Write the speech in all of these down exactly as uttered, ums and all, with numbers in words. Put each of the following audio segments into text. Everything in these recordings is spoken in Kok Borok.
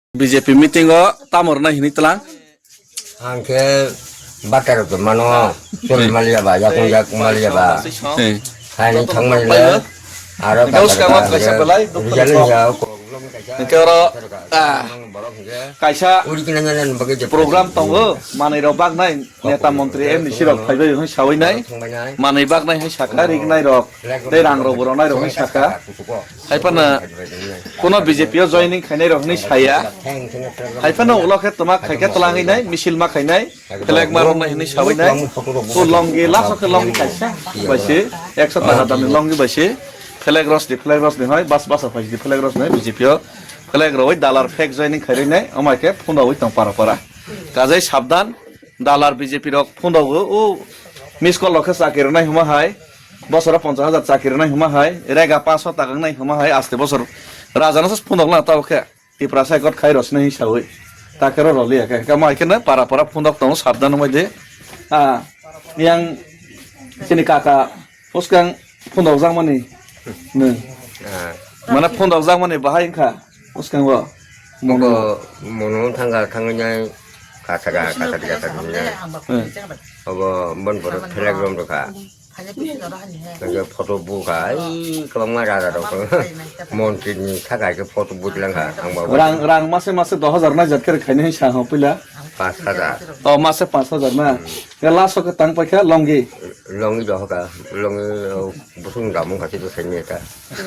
B J P meeting o tamo rwnai hinwi tlang? Ang khe batar rok mano, chol maliya ba, yakung yak maliya ba. Hai ni thang maliya. Aro ka ka ka. Rijal ya ko. Hingke oro, ah, kaisa program tongo, manwi rok baknai, neta montri M D C rok phaibai hwnwi sawi nai. Manwi baknai hwnwi sakha, rignai rok, tei rang rok bo rwnai rok hwnwi sakha. Hai phano kuno B J P o joining khainai rok hwnwi saya. Hai phano ulo khe twma khai khe twlangwi nai, misil ma khainai, flag ma roknai hwnwi sawi nai. O longi, last o khe longi kaisa bai se, ekso taka damni longi bai se. Flag rosdi, flag rosdi hoi, bas basa phaisdi flag rosdi hoi, B J P o flag roi dalar fake joining khairwi nai, omo hai khe phundawi tong para para. Kajai sabdan, dalar B J P rok phundawo, o miss call rok khe chakri rwnai hwnma hai, bosoro ponchash hajar chakri rwnai hwnma hai, rega panch sho taka wngnai hwnma hai, aste bosor raja no se phundok lana tabo khe. Tipra sai kot khai rosne hi sawi. Takero roli ya khe. Kamo hai khe na para para phundok tongo sabdan wngbai de. Ah, yang sini kaka uskang phundok jakmani. Ne. Ah. Mana phundok jakmani bahai wngkha uskang bo. Mono. Mono thanga thangnya kathara kathara kathara. Eh. Obo bon borok phelek rom rokha. Nang photo buka, ai, kwbangma raja rok. Montri ni saka ke photo bujlang kha, ang ba. Rang, rang mase, mase dos hajar na jat kere khaini hai sa ho pila. Pas hajar. Oh, mase pas hajar na. Ya last ke tang paikha longi. Longi dohoka, longi, oh, busung damung khati to saini ka.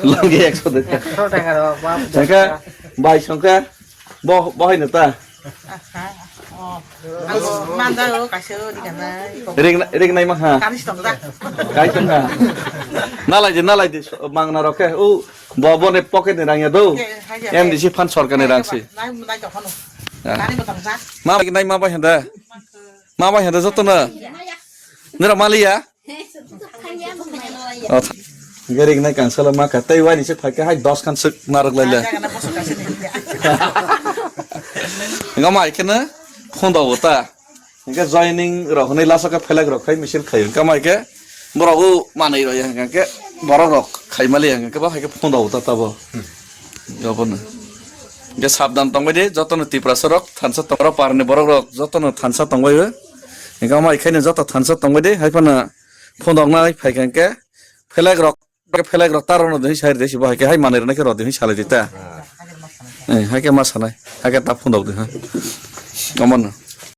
Longi ekso de. Ekso taka rok, ba. Saka, bai songka. Bo, bo hai na ta? Aha. Oh. Manjago, kaisa ri kana. Ring, ring nai ma ha. Kanis tong da. Kai tong ha. Nalai de, nalai de, mangna rok khe. O, bo, bo ne pocket ni rang ya do. Ye, hai ya. M D C phan sorkar ni rang si. Nai, nai tong khano. Ah. Nani bo tong sa. Ma bai nai ma bai handa. Ma bai handa joto na. Nira mali ya. Oh, tha-, gari gnai kangsala ma ka tei wani se phaikha hai dos khan suk narok laila. Nga mai khe na phone daw ta. Nga joining rok hwnwi lasa ka phelak rok khai misil khai. Nga mai khe borok o manwi rok ya hwnkhe borok rok khai mali ya hwnkhe ba hai khe phone daw ta tabo. Jobono. Hwnkhe sabdan tongbai di, jotono Tiprasa rok thansa tong, oro parni borok rok jotono thansa tongbai o. Hwnkhe omo hai khe joto thansa tongbai di, hai phano phone rok nai phai kha hwnkhe flag rok, flag rok ta rwno di sai di, bo hai khe hai manwi rwna khe rw di salai di ta. Eh, hai khe ma sanai, hai khe ta phone rok di ha. Omono.